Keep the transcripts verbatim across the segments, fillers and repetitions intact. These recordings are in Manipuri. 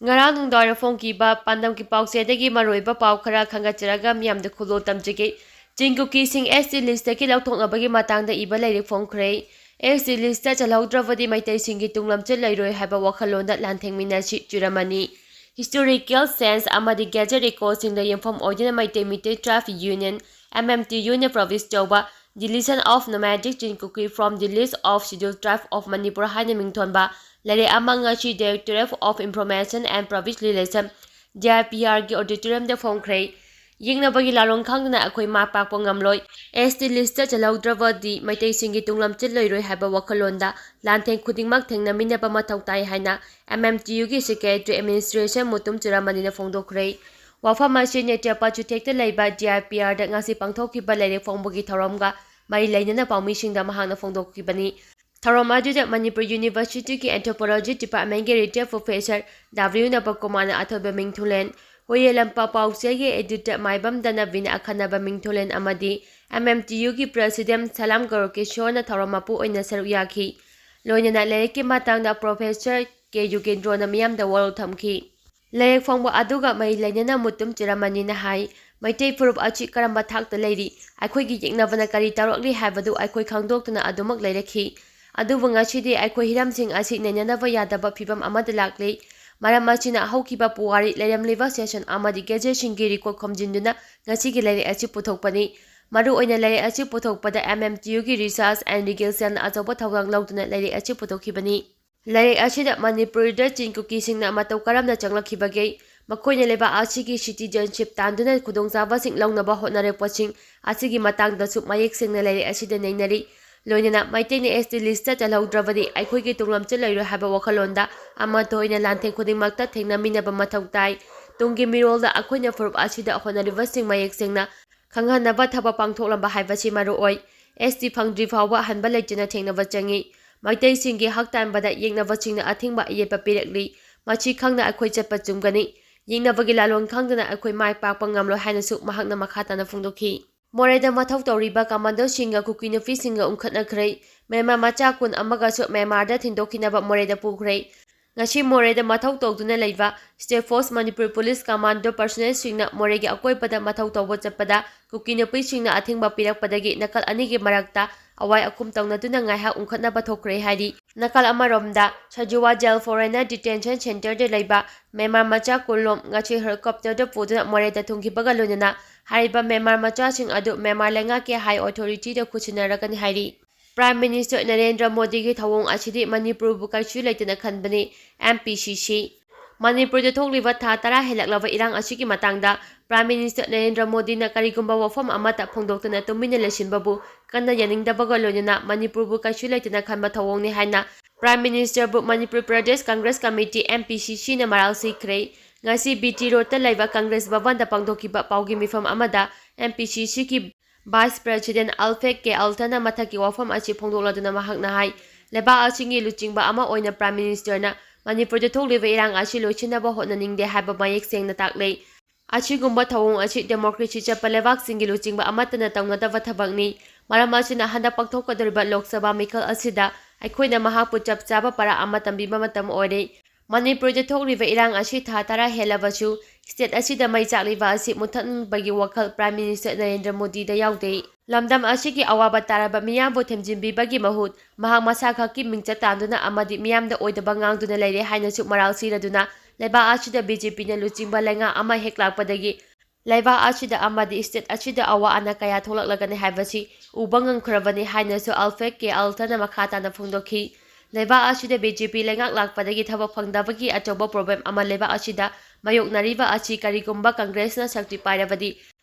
ꯉꯔꯥꯡ ꯅꯨꯡꯗꯥꯡꯋꯥꯏꯔꯝ ꯐꯣꯡꯈꯤꯕ ꯄꯥꯟꯗꯝꯒꯤ ꯄꯥꯎꯆꯦꯗꯒꯤ ꯃꯔꯨꯑꯣꯏꯕ ꯄꯥꯎ ꯈꯔ ꯈꯟꯒꯠꯆꯔꯒ ꯃꯤꯌꯥꯝꯗ ꯈꯨꯗꯣꯜ ꯇꯝꯖꯒꯦ꯫ ꯆꯤꯡ ꯀꯨꯀꯤꯁꯤꯡ ꯑꯦꯁ ꯇꯤ ꯂꯤꯁꯇꯒꯤ ꯂꯧꯊꯣꯛꯅꯕꯒꯤ ꯃꯇꯥꯡꯗ ꯏꯕ ꯂꯥꯏꯔꯤꯛ ꯐꯣꯡꯈ꯭ꯔꯦ꯫ ꯑꯦꯁ ꯇꯤ ꯂꯤꯁꯇ ꯆꯜꯍꯧꯗ꯭ꯔꯕꯗꯤ ꯃꯩꯇꯩꯁꯤꯡꯒꯤ ꯇꯨꯡꯂꯝꯆꯠ ꯂꯩꯔꯣꯏ ꯍꯥꯏꯕ ꯋꯥꯈꯜꯂꯣꯟꯗ ꯂꯥꯟꯊꯦꯡꯃꯤꯟꯅꯁꯤ ꯆꯨꯔꯝꯃꯅꯤ꯫ Historical sense ꯑꯃꯗꯤ ꯒꯦꯖꯦꯠ ꯔꯦꯀꯣꯔꯗꯁꯤꯡꯗ ꯌꯨꯝꯐꯝ ꯑꯣꯏꯗꯨꯅ Meetei Meitei Tribe Union, M M T U, ꯅ ꯄꯕ꯭ꯂꯤꯁ ꯇꯧꯕ Deletion of Nomadic Chin Kuki from the List of Scheduled Tribe of Manipur ꯍꯥꯏꯅ ꯃꯤꯡꯊꯣꯟꯕ ꯂꯥꯏꯔꯤꯛ ꯑꯃ ꯉꯁꯤ Directorate of Information and Public Relation, D I P R ꯒꯤ auditorium ꯗ ꯐꯣꯡꯈ꯭ꯔꯦ꯫ ꯌꯦꯛꯅꯕꯒꯤ ꯂꯥꯂꯣꯡ ꯈꯪꯗꯅ ꯑꯩꯈꯣꯏ ꯃꯥꯏ ꯄꯥꯛꯄ ꯉꯝꯂꯣꯏ꯫ ꯑꯦꯁ ꯇꯤ ꯂꯤꯁꯇ ꯆꯜꯍꯧꯗ꯭ꯔꯕꯗꯤ ꯃꯩꯇꯩꯁꯤꯡꯒꯤ ꯇꯨꯡꯂꯝꯆꯠ ꯂꯩꯔꯣꯏ ꯍꯥꯏꯕ ꯋꯥꯈꯜꯂꯣꯟꯗ ꯂꯥꯟꯊꯦꯡ ꯈꯨꯗꯤꯡꯃꯛ ꯊꯦꯡꯅꯃꯤꯟꯅꯕ ꯃꯊꯧ ꯇꯥꯏ ꯍꯥꯏꯅ M M T U ꯒꯤ Secretary Administration ꯃꯨꯇꯨꯝ ꯆꯨꯔꯥꯃꯅꯤꯅ ꯐꯣꯡꯗꯣꯛꯈ꯭ꯔꯦ꯫ ꯋꯥꯐꯝ ꯑꯁꯤ ꯅꯦꯇ꯭ꯔꯄꯥ ꯆꯨꯊꯦꯛꯇ ꯂꯩꯕ D I P R ꯗ ꯉꯁꯤ ꯄꯥꯡꯊꯣꯛꯈꯤꯕ ꯂꯥꯏꯔꯤꯛ ꯐꯣꯡꯕꯒꯤ ꯊꯧꯔꯝꯒ ꯃꯔꯤ ꯂꯩꯅꯅ ꯄꯥꯎꯃꯤꯁꯤꯡꯗ ꯃꯍꯥꯛꯅ ꯐꯣꯡꯗꯣꯛꯈꯤꯕꯅꯤ꯫ ꯊꯧꯔꯝ ꯑꯗꯨꯗ ꯃꯅꯤꯄꯨꯔ University ꯒꯤ Anthropology Department ꯀꯤ retired professor ꯗꯥꯕ꯭ꯂꯤꯌꯨ ꯅꯕꯀꯨꯃꯥꯔꯅ ꯑꯊꯣꯏꯕ ꯃꯤꯡꯊꯣꯂꯦꯟ, ꯍꯨꯏꯌꯦ ꯂꯝꯄꯥꯛ ꯄꯥꯎꯆꯦꯒꯤ editor ꯃꯥꯏꯕꯝ ꯗꯅꯕꯤꯅ ꯑꯈꯟꯅꯕ ꯃꯤꯡꯊꯣꯂꯦꯟ ꯑꯃꯗꯤ M M T U ꯒꯤ president ꯁꯂꯥꯝ ꯒꯧꯔꯀꯤꯁꯣꯔꯅ ꯊꯧꯔꯝ ꯃꯄꯨ ꯑꯣꯏꯅ ꯁꯔꯨꯛ ꯌꯥꯈꯤ꯫ ꯂꯣꯏꯅꯅ ꯂꯥꯏꯔꯤꯛꯀꯤ ꯃꯇꯥꯡꯗ professor ꯀꯦ ꯌꯨꯒꯦꯟꯗ꯭ꯔꯣꯅ ꯃꯤꯌꯥꯝꯗ ꯋꯥꯔꯣꯜ ꯊꯝꯈꯤ꯫ ꯂꯥꯏꯔꯤꯛ ꯐꯣꯡꯕ ꯑꯗꯨꯒ ꯃꯔꯤ ꯂꯩꯅꯅ ꯃꯨꯇꯨꯝ ꯆꯨꯔꯥꯃꯅꯤꯅ ꯍꯥꯏ, ꯃꯩꯇꯩ ꯐꯨꯔꯨꯞ ꯑꯁꯤ ꯀꯔꯝꯕ ꯊꯥꯛꯇ ꯂꯩꯔꯤ, ꯑꯩꯈꯣꯏꯒꯤ ꯌꯦꯛꯅꯕꯅ ꯀꯔꯤ ꯇꯧꯔꯛꯂꯤ ꯍꯥꯏꯕꯗꯨ ꯑꯩꯈꯣꯏ ꯈꯪꯗꯣꯛꯇꯨꯅ ꯑꯗꯨꯃꯛ ꯂꯩꯔꯛꯈꯤ꯫ ꯑꯗꯨꯕꯨ ꯉꯁꯤꯗꯤ ꯑꯩꯈꯣꯏ ꯍꯤꯔꯝꯁꯤꯡ ꯑꯁꯤ ꯅꯩꯅꯅꯕ ꯌꯥꯗꯕ ꯐꯤꯚꯝ ꯑꯃꯗ ꯂꯥꯛꯂꯤ꯫ ꯃꯔꯝ ꯑꯁꯤꯅ ꯍꯧꯈꯤꯕ ꯄꯨꯋꯥꯔꯤ, ꯂꯩꯔꯝꯂꯤꯕ ꯁꯦꯁꯟ ꯑꯃꯗꯤ ꯒꯦꯖꯦꯠꯁꯤꯡꯒꯤ ꯔꯦꯀꯣꯔꯗ ꯈꯣꯝꯖꯤꯟꯗꯨꯅ ꯉꯁꯤꯒꯤ ꯂꯥꯏꯔꯤꯛ ꯑꯁꯤ ꯄꯨꯊꯣꯛꯄꯅꯤ꯫ ꯃꯔꯨꯑꯣꯏꯅ ꯂꯥꯏꯔꯤꯛ ꯑꯁꯤ ꯄꯨꯊꯣꯛꯄꯗ M M T U ꯒꯤ research and legal cell ꯅ ꯑꯆꯧꯕ ꯊꯧꯗꯥꯡ ꯂꯧꯗꯨꯅ ꯂꯥꯏꯔꯤꯛ ꯑꯁꯤ ꯄꯨꯊꯣꯛꯈꯤꯕꯅꯤ꯫ ꯂꯥꯏꯔꯤꯛ ꯑꯁꯤꯗ ꯃꯅꯤꯄꯨꯔꯗ ꯆꯤꯡ ꯀꯨꯀꯤꯁꯤꯡꯅ ꯃꯇꯧ ꯀꯔꯝꯅ ꯆꯪꯂꯛꯈꯤꯕꯒꯦ, ꯃꯈꯣꯏꯅ ꯂꯩꯕꯥꯛ ꯑꯁꯤꯒꯤ citizenship ꯇꯥꯟꯗꯨꯅ ꯈꯨꯗꯣꯡꯆꯥꯕꯁꯤꯡ ꯂꯧꯅꯕ ꯍꯣꯠꯅꯔꯛꯄꯁꯤꯡ ꯑꯁꯤꯒꯤ ꯃꯇꯥꯡꯗꯁꯨ ꯃꯌꯦꯛ ꯁꯦꯡꯅ ꯂꯥꯏꯔꯤꯛ ꯑꯁꯤꯗ ꯅꯩꯅꯔꯤ꯫ ꯂꯣꯏꯅꯅ ꯃꯩꯇꯩꯅ S T list ꯇ ꯆꯜꯍꯧꯗ꯭ꯔꯕꯗꯤ ꯑꯩꯈꯣꯏꯒꯤ ꯇꯨꯡꯂꯝꯆꯠ ꯂꯩꯔꯣꯏ ꯍꯥꯏꯕ ꯋꯥꯈꯜꯂꯣꯟꯗ ꯑꯃꯠꯇ ꯑꯣꯏꯅ ꯂꯥꯟꯊꯦꯡ ꯈꯨꯗꯤꯡꯃꯛꯇ ꯊꯦꯡꯅꯃꯤꯟꯅꯕ ꯃꯊꯧ ꯇꯥꯏ꯫ ꯇꯨꯡꯒꯤ ꯃꯤꯔꯣꯜꯗ ꯑꯩꯈꯣꯏꯅ ꯐꯨꯔꯨꯞ ꯑꯁꯤꯗ ꯍꯣꯠꯅꯔꯤꯕꯁꯤꯡ ꯃꯌꯦꯛ ꯁꯦꯡꯅ ꯈꯪꯍꯟꯅꯕ ꯊꯕꯛ ꯄꯥꯡꯊꯣꯛꯂꯝꯕ ꯍꯥꯏꯕꯁꯤ ꯃꯔꯨ ꯑꯣꯏ꯫ S T ꯐꯪꯗ꯭ꯔꯤ ꯐꯥꯎꯕ ꯍꯟꯕ ꯂꯩꯇꯅ ꯊꯦꯡꯅꯕ ꯆꯪꯏ꯫ ꯃꯩꯇꯩꯁꯤꯡꯒꯤ ꯍꯛ ꯇꯥꯟꯕꯗ ꯌꯦꯛꯅꯕꯁꯤꯡꯅ ꯑꯊꯤꯡꯕ ꯑꯌꯦꯠꯄ ꯄꯤꯔꯛꯂꯤ꯫ ꯃꯁꯤ ꯈꯪꯅ ꯑꯩꯈꯣꯏ ꯆꯠꯄ ꯆꯨꯝꯒꯅꯤ꯫ ꯌꯦꯛꯅꯕꯒꯤ ꯂꯥꯂꯣꯡ ꯈꯪꯗꯅ ꯑꯩꯈꯣꯏ ꯃꯥꯏ ꯄꯥꯛꯄ ꯉꯝꯂꯣꯏ ꯍꯥꯏꯅꯁꯨ ꯃꯍꯥꯛꯅ ꯃꯈꯥ ꯇꯥꯅ ꯐꯣꯡꯗꯣꯛꯈꯤ꯫ ꯃꯣꯔꯦꯗ ꯃꯊꯧ ꯇꯧꯔꯤꯕ ꯀꯃꯥꯟꯗꯣꯁꯤꯡꯒ ꯀꯨꯀꯤ ꯅꯨꯄꯤꯁꯤꯡꯒ ꯎꯪꯈꯠꯅꯈ꯭ꯔꯦ꯫ ꯃ꯭ꯌꯥꯟꯃꯥꯔ ꯃꯆꯥ ꯀꯨꯟ ꯑꯃꯒꯁꯨ ꯃ꯭ꯌꯥꯟꯃꯥꯔꯗ ꯊꯤꯟꯗꯣꯛꯈꯤꯅꯕ ꯃꯣꯔꯦꯗ ꯄꯨꯈ꯭ꯔꯦ꯫ ꯉꯁꯤ ꯃꯣꯔꯦꯗ ꯃꯊꯧ ꯇꯧꯗꯨꯅ ꯂꯩꯕ State Force Manipur Police Commando personnelꯁꯤꯡꯅ ꯃꯣꯔꯦꯒꯤ ꯑꯀꯣꯏꯕꯗ ꯃꯊꯧ ꯇꯧꯕ ꯆꯠꯄꯗ ꯀꯨꯀꯤ ꯅꯨꯄꯤꯁꯤꯡꯅ ꯑꯊꯤꯡꯕ ꯄꯤꯔꯛꯄꯗꯒꯤ ꯅꯥꯀꯜ ꯑꯅꯤꯒꯤ ꯃꯔꯛꯇ ꯑꯋꯥꯏ ꯑꯈꯨꯝ ꯇꯧꯅꯗꯨꯅ ꯉꯥꯏꯍꯥꯛ ꯎꯪꯈꯠꯅꯕ ꯊꯣꯛꯈ꯭ꯔꯦ ꯍꯥꯏꯔꯤ꯫ ꯅꯥꯀꯜ ꯑꯃꯔꯣꯝꯗ, ꯁꯖꯨꯋꯥ Jail Foreigner Detention Centreꯗ ꯂꯩꯕ ꯃ꯭ꯌꯥꯟꯃꯥꯔ ꯃꯆꯥ ꯀꯨꯟꯂꯣꯝ ꯉꯁꯤ helicopterꯗ ꯄꯨꯗꯨꯅ ꯃꯣꯔꯦꯗ ꯊꯨꯡꯈꯤꯕꯒ ꯂꯣꯏꯅꯅ ꯍꯥꯏꯔꯤꯕ ꯃ꯭ꯌꯥꯟꯃꯥꯔ ꯃꯆꯥꯁꯤꯡ ꯑꯗꯨ ꯃ꯭ꯌꯥꯟꯃꯥꯔ ꯂꯩꯉꯥꯛꯀꯤ high authorityꯗ ꯈꯨꯠꯁꯤꯟꯅꯔꯒꯅꯤ ꯍꯥꯏꯔꯤ꯫ Prime Minister ꯅꯔꯦꯟꯗ꯭ꯔ ꯃꯣꯗꯤꯒꯤ ꯊꯧꯑꯣꯡ ꯑꯁꯤꯗꯤ ꯃꯅꯤꯄꯨꯔꯕꯨ ꯀꯩꯁꯨ ꯂꯩꯇꯅ ꯈꯟꯕꯅꯤ, MPCC꯫ ꯃꯅꯤꯄꯨꯔꯗ ꯊꯣꯛꯂꯤꯕ ꯊꯥ ꯇꯔꯥ ꯍꯦꯜꯂꯛꯂꯕ ꯏꯔꯥꯡ ꯑꯁꯤꯒꯤ ꯃꯇꯥꯡꯗ Prime Minister ꯅꯔꯦꯟꯗ꯭ꯔ ꯃꯣꯗꯤꯅ ꯀꯔꯤꯒꯨꯝꯕ ꯋꯥꯐꯝ ꯑꯃꯠꯇ ꯐꯣꯡꯗꯣꯛꯇꯅ ꯇꯨꯃꯤꯟꯅ ꯂꯩꯁꯤꯟꯕꯕꯨ ꯀꯟꯅ ꯌꯥꯅꯤꯡꯗꯕꯒ ꯂꯣꯏꯅꯅ ꯃꯅꯤꯄꯨꯔꯕꯨ ꯀꯩꯁꯨ ꯂꯩꯇꯅ ꯈꯟꯕ ꯊꯧꯑꯣꯡꯅꯤ ꯍꯥꯏꯅ Prime Ministerꯕꯨ Manipur Pradesh Congress Committee, MPCCꯅ ꯃꯔꯥꯜ ꯁꯤꯈ꯭ꯔꯦ꯫ ꯉꯁꯤ BT Roadꯇ ꯂꯩꯕ Congress ꯚꯕꯟꯗ ꯄꯥꯡꯊꯣꯛꯈꯤꯕ ꯄꯥꯎꯒꯤ ꯃꯤꯐꯝ ꯑꯃꯗ MPCCꯒꯤ Vice President Alfred K Altanꯅ ꯃꯊꯛꯀꯤ ꯋꯥꯐꯝ ꯑꯁꯤ ꯐꯣꯡꯗꯣꯛꯂꯗꯨꯅ ꯃꯍꯥꯛꯅ ꯍꯥꯏ, ꯂꯩꯕꯥꯛ ꯑꯁꯤꯒꯤ ꯂꯨꯆꯤꯡꯕ ꯑꯃ ꯑꯣꯏꯅ Prime Ministerꯅ ꯃꯅꯤꯄꯨꯔꯗ ꯊꯣꯛꯂꯤꯕ ꯏꯔꯥꯡ ꯑꯁꯤ ꯂꯣꯏꯁꯤꯟꯅꯕ ꯍꯣꯠꯅꯅꯤꯡꯗꯦ ꯍꯥꯏꯕ ꯃꯌꯦꯛ ꯁꯦꯡꯅ ꯇꯥꯛꯂꯦ꯫ ꯑꯁꯤꯒꯨꯝꯕ ꯊꯧꯑꯣꯡ ꯑꯁꯤ democracy ꯆꯠꯄ ꯂꯩꯕꯥꯛꯁꯤꯡꯒꯤ ꯂꯨꯆꯤꯡꯕ ꯑꯃꯠꯇꯅ ꯇꯧꯅꯗꯕ ꯊꯕꯛꯅꯤ꯫ ꯃꯔꯝ ꯑꯁꯤꯅ ꯍꯟꯗꯛ ꯄꯥꯡꯊꯣꯛꯀꯗꯧꯔꯤꯕ Lok Sabha ꯃꯤꯈꯜ ꯑꯁꯤꯗ ꯑꯩꯈꯣꯏꯅ ꯃꯍꯥꯛꯄꯨ ꯆꯞ ꯆꯥꯕ ꯄꯔꯥ ꯑꯃ ꯇꯝꯕꯤꯕ ꯃꯇꯝ ꯑꯣꯏꯔꯦ꯫ ꯃꯅꯤꯄꯨꯔꯗ ꯊꯣꯛꯂꯤꯕ ꯏꯔꯥꯡ ꯑꯁꯤ ꯊꯥ ꯇꯔꯥ ꯍꯦꯜꯂꯕꯁꯨ state ꯑꯁꯤꯗ ꯃꯩ ꯆꯥꯛꯂꯤꯕ ꯑꯁꯤ ꯃꯨꯠꯊꯠꯅꯤꯡꯕꯒꯤ ꯋꯥꯈꯜ Prime Minister ꯅꯔꯦꯟꯗ꯭ꯔ ꯃꯣꯗꯤꯗ ꯌꯥꯎꯗꯦ꯫ ꯂꯝꯗꯝ ꯑꯁꯤꯒꯤ ꯑꯋꯥꯕ ꯇꯥꯔꯕ ꯃꯤꯌꯥꯝꯕꯨ ꯊꯦꯝꯖꯤꯟꯕꯤꯕꯒꯤ ꯃꯍꯨꯠ ꯃꯍꯥꯛ ꯃꯁꯥ ꯈꯛꯀꯤ ꯃꯤꯡꯆꯠ ꯇꯥꯟꯗꯨꯅ ꯑꯃꯗꯤ ꯃꯤꯌꯥꯝꯗ ꯑꯣꯏꯗꯕ ꯉꯥꯡꯗꯨꯅ ꯂꯩꯔꯦ ꯍꯥꯏꯅꯁꯨ ꯃꯔꯥꯜ ꯁꯤꯔꯗꯨꯅ ꯂꯩꯕꯥꯛ ꯑꯁꯤꯗ BJPꯅ ꯂꯨꯆꯤꯡꯕ ꯂꯩꯉꯥꯛ ꯑꯃ ꯍꯦꯛ ꯂꯥꯛꯄꯗꯒꯤ ꯂꯩꯕꯥꯛ ꯑꯁꯤꯗ ꯑꯃꯗꯤ state ꯑꯁꯤꯗ ꯑꯋꯥ ꯑꯅꯥ ꯀꯌꯥ ꯊꯣꯛꯂꯛꯂꯒꯅꯤ ꯍꯥꯏꯕꯁꯤ ꯎꯕ ꯉꯝꯈ꯭ꯔꯕꯅꯤ ꯍꯥꯏꯅꯁꯨ Alfred K Altanꯅ ꯃꯈꯥ ꯇꯥꯅ ꯐꯣꯡꯗꯣꯛꯈꯤ꯫ ꯂꯩꯕꯥꯛ ꯑꯁꯤꯗ BJP ꯂꯩꯉꯥꯛ ꯂꯥꯛꯄꯗꯒꯤ ꯊꯕꯛ ꯐꯪꯗꯕꯒꯤ ꯑꯆꯧꯕ problem ꯑꯃ ꯂꯩꯕꯥꯛ ꯑꯁꯤꯗ ꯃꯥꯌꯣꯛꯅꯔꯤꯕ ꯑꯁꯤ ꯀꯔꯤꯒꯨꯝꯕ Congressꯅ ꯁꯛꯇꯤ ꯄꯥꯏꯔꯕꯗꯤ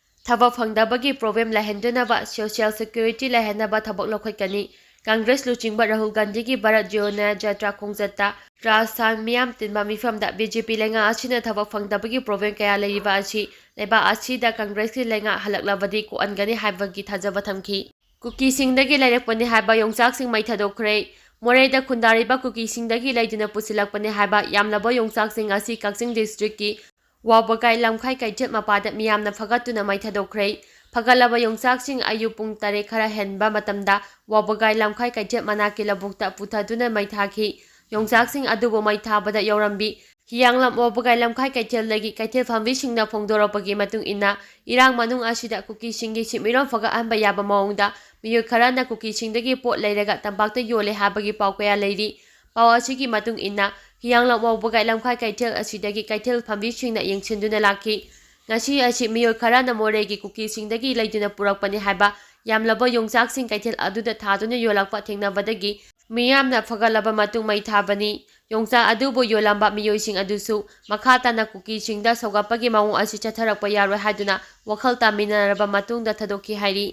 ꯊꯕꯛ ꯐꯪꯗꯕꯒꯤ problem ꯂꯩꯍꯟꯗꯅꯕ social security ꯂꯩꯍꯟꯅꯕ ꯊꯕꯛ ꯂꯧꯈꯠꯀꯅꯤ꯫ Congress ꯂꯨꯆꯤꯡꯕ ꯔꯥꯍꯨꯜ ꯒꯥꯟꯙꯤꯒꯤ ꯚꯥꯔꯠ ꯖꯣꯗꯣ ꯅ꯭ꯌꯥꯌ ꯖꯥꯇ꯭ꯔꯥ ꯈꯣꯡꯆꯠꯇ ꯔꯥꯖꯁꯊꯥꯟ ꯃꯤꯌꯥꯝ ꯇꯤꯟꯕ ꯃꯤꯐꯝꯗ BJP ꯂꯩꯉꯥꯛ ꯑꯁꯤꯅ ꯊꯕꯛ ꯐꯪꯗꯕꯒꯤ problem ꯀꯌꯥ ꯂꯩꯔꯤꯕ ꯑꯁꯤ ꯂꯩꯕꯥꯛ ꯑꯁꯤꯗ Congressꯀꯤ ꯂꯩꯉꯥꯛ ꯍꯜꯂꯛꯂꯕꯗꯤ ꯀꯣꯛꯍꯟꯒꯅꯤ ꯍꯥꯏꯕꯒꯤ ꯊꯥꯖꯕ ꯊꯝꯈꯤ꯫ ꯀꯨꯀꯤꯁꯤꯡꯗꯒꯤ ꯂꯩꯔꯛꯄꯅꯤ ꯍꯥꯏꯕ ꯌꯣꯡꯆꯥꯛꯁꯤꯡ ꯃꯩ ꯊꯥꯗꯣꯛꯈ꯭ꯔꯦ꯫ ꯃꯣꯔꯦꯗ ꯈꯨꯟꯗꯥꯔꯤꯕ ꯀꯨꯀꯤꯁꯤꯡꯗꯒꯤ ꯂꯩꯗꯨꯅ ꯄꯨꯁꯤꯜꯂꯛꯄꯅꯤ ꯍꯥꯏꯕ ꯌꯥꯝꯂꯕ ꯌꯣꯡꯆꯥꯛꯁꯤꯡ ꯑꯁꯤ ꯀꯛꯆꯤꯡ districtꯀꯤ ꯋꯥꯕꯒꯥꯏ ꯂꯝꯈꯥꯏ ꯀꯩꯊꯦꯜ ꯃꯄꯥꯗ ꯃꯤꯌꯥꯝꯅ ꯐꯒꯠꯇꯨꯅ ꯃꯩ ꯊꯥꯗꯣꯛꯈ꯭ꯔꯦ꯫ ꯐꯒꯠꯂꯕ ꯌꯣꯡꯆꯥꯛꯁꯤꯡ ꯑꯌꯨꯛ ꯄꯨꯡ ꯇꯔꯦꯠ ꯈꯔ ꯍꯦꯟꯕ ꯃꯇꯝꯗ ꯋꯥꯕꯒꯥꯏ ꯂꯝꯈꯥꯏ ꯀꯩꯊꯦꯜ ꯃꯅꯥꯛꯀꯤ ꯂꯧꯕꯨꯛꯇ ꯄꯨꯊꯗꯨꯅ ꯃꯩ ꯊꯥꯈꯤ꯫ ꯌꯣꯡꯆꯥꯛꯁꯤꯡ ꯑꯗꯨꯕꯨ ꯃꯩ ꯊꯥꯕꯗ ꯌꯥꯎꯔꯝꯕꯤ꯫ ꯍꯤꯌꯥꯡꯂꯝ ꯋꯥꯕꯒꯥꯏ ꯂꯝꯈꯥꯏ ꯀꯩꯊꯦꯜꯗꯒꯤ ꯀꯩꯊꯦꯜ ꯐꯝꯕꯤꯁꯤꯡꯅ ꯐꯣꯡꯗꯣꯔꯛꯄꯒꯤ ꯃꯇꯨꯡ ꯏꯟꯅ, ꯏꯔꯥꯡ ꯃꯅꯨꯡ ꯑꯁꯤꯗ ꯀꯨꯀꯤꯁꯤꯡꯒꯤ ꯁꯦꯟꯃꯤꯠꯂꯣꯟ ꯐꯒꯠꯍꯟꯕ ꯌꯥꯕ ꯃꯑꯣꯡꯗ ꯃꯤꯑꯣꯏ ꯈꯔꯅ ꯀꯨꯀꯤꯁꯤꯡꯗꯒꯤ ꯄꯣꯠ ꯂꯩꯔꯒ ꯇꯝꯄꯥꯛꯇ ꯌꯣꯜꯂꯦ ꯍꯥꯏꯕꯒꯤ ꯄꯥꯎ ꯀꯌꯥ ꯂꯩꯔꯤ꯫ ꯄꯥꯎ ꯑꯁꯤꯒꯤ ꯃꯇꯨꯡ ꯏꯟꯅ, ꯍꯤꯌꯥꯡꯂꯝ ꯋꯥꯕꯒꯥꯏ ꯂꯝꯈꯥꯏ ꯀꯩꯊꯦꯜ ꯑꯁꯤꯗꯒꯤ ꯀꯩꯊꯦꯜ ꯐꯝꯕꯤꯁꯤꯡꯅ ꯌꯦꯡꯁꯤꯟꯗꯨꯅ ꯂꯥꯛꯈꯤ꯫ ꯉꯁꯤ ꯑꯁꯤ ꯃꯤꯑꯣꯏ ꯈꯔꯅ ꯃꯣꯔꯦꯒꯤ ꯀꯨꯀꯤꯁꯤꯡꯗꯒꯤ ꯂꯩꯗꯨꯅ ꯄꯨꯔꯛꯄꯅꯤ ꯍꯥꯏꯕ ꯌꯥꯝꯂꯕ ꯌꯣꯡꯆꯥꯛꯁꯤꯡ ꯀꯩꯊꯦꯜ ꯑꯗꯨꯗ ꯊꯥꯗꯨꯅ ꯌꯣꯜꯂꯛꯄ ꯊꯦꯡꯅꯕꯗꯒꯤ ꯃꯤꯌꯥꯝꯅ ꯐꯒꯠꯂꯕ ꯃꯇꯨꯡ ꯃꯩ ꯊꯥꯕꯅꯤ꯫ ꯌꯣꯡꯆꯥꯛ ꯑꯗꯨꯕꯨ ꯌꯣꯜꯂꯝꯕ ꯃꯤꯑꯣꯏꯁꯤꯡ ꯑꯗꯨꯁꯨ ꯃꯈꯥ ꯇꯥꯅ ꯀꯨꯀꯤꯁꯤꯡꯗ ꯁꯧꯒꯠꯄꯒꯤ ꯃꯑꯣꯡ ꯑꯁꯤ ꯆꯠꯊꯔꯛꯄ ꯌꯥꯔꯣꯏ ꯍꯥꯏꯗꯨꯅ ꯋꯥꯈꯜ ꯇꯥꯃꯤꯟꯅꯔꯕ ꯃꯇꯨꯡꯗ ꯊꯥꯗꯣꯛꯈꯤ ꯍꯥꯏꯔꯤ꯫